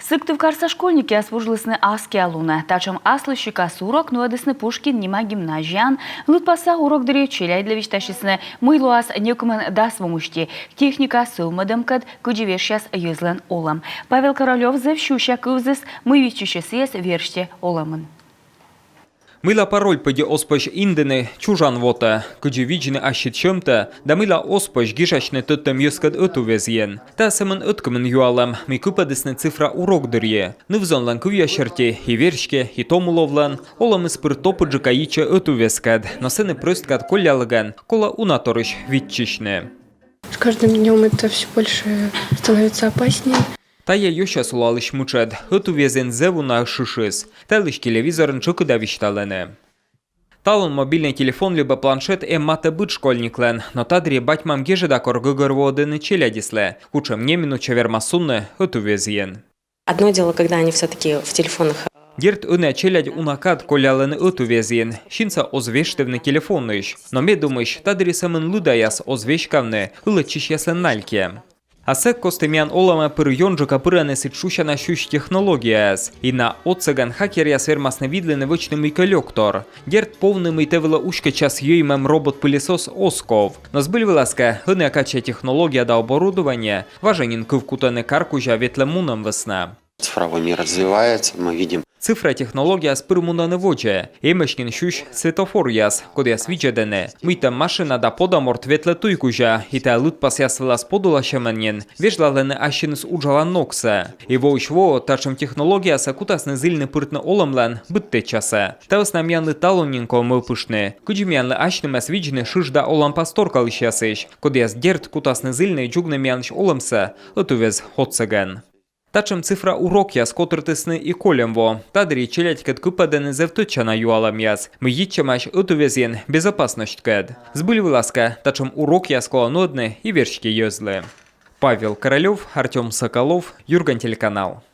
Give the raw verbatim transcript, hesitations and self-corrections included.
Сыктывкарса школьникъяс вуджлісны аскиа лунӧ. Татшӧм аслыссикас урок нуӧдісны Пушкин нима гимназияын. Лыдпаса урок дырйи челядьлы висьтасисны, мый лоас некымын дас во мысти, техника сӧвмӧдӧмкӧд, кыдзи вежсяс йӧзлӧн олӧм. Павел Королёв зэв сюся кывзіс, мый виччысьӧ сійӧс верстьӧ олӧмын. Мыйла пароль пыдди оз позь индыны чужан вотӧ, кыдзи видзны ассьыд сьӧмтӧ да мыйла оз позь гижасьны тӧдтӧм йӧзкӧд ӧтуввезйын. Та сӧмын ӧткымын юалӧм, мый кыпӧдісны цифра урок дырйи. Ныв-зонлӧн кывъяс серти, и верстьӧ, и томуловлӧн олӧмыс пыр топыдджыка йитчӧ ӧтуввезкӧд, но сэні прӧст кад коллялігӧн колӧ уна торйысь виччысьны. С каждым днем это все больше становится опаснее. Тайӧ ёся сулалысь мытшӧд. Ӧтуввезйын зэв уна ӧшышыс. Та йылысь телевизорын тшӧкыда висьталӧны. Талун мобильнӧй телефон либӧ планшет эм матӧ быд школьниклӧн, но та дырйи бать-мам гежӧда кор гӧгӧрвоӧдӧны челядьыслы, кутшӧм неминуча вермас суны ӧтуввезйын. Одно дело, когда они все-таки в телефонах. Дерт, ӧнія челядь уна кад коллялӧны ӧтуввезйын, синсӧ оз вештывны телефонысь. Но ме думысь, та дырйи сӧмын лыдаяс оз веськавны ылӧдчысьяслӧн налькӧ. А сэк кості миян олӧмӧ пыр ёнджыка пырӧны сідз шусяна сюсь технологияяс. И на отсӧгӧн хакеръяс вермасны видлыны вӧчны мыйкӧ лёктор. Дерт, повны, мый тэ вылӧ уськӧдчас йӧймӧм робот-пылесос, оз ков. Но збыль вылас кӧ, ӧнія кадся технология да оборудование важӧн нин кывкутӧны кар кузя ветлӧм-мунӧм вӧсна. Цифровой мир развивается, мы видим. Цифра технологияяс пыр мунӧны водзӧ. Эмӧсь нин сюсь светофоръяс, кодъяс видзӧдӧны, мыйтӧм машина да подӧн морт ветлӧ туй кузя, и та лыдпасъяс вылас подуласьӧмӧн нин вежлалӧны ассьыныс уджалан ногсӧ. И воысь воӧ татшӧм технологияясӧ кутасны зільны пыртны олӧмлӧн быдтӧдчасӧ. Та вӧсна миянлы талун нин колӧ мӧвпыштны, кыдзи миянлы асьнымӧс видзны шыжда оланпас торкалысьясысь, кодъяс, дерт, кутасны зільны дзугны миянлысь олӧмсӧ ӧтуввез отсӧгӧн. Татшӧм цифра урокъяс котыртісны и кольӧм во. Та дырйи челядькӧд кыпӧдӧны зэв тӧдчана юалӧмъяс, мый йитчӧмаӧсь ӧтуввезйын безопасностькӧд. Збыль вылас кӧ, татшӧм урокъяс колӧ нуӧдны и верстьӧ йӧзлы. Павел Королёв, Артём Соколов, Юрган телеканал.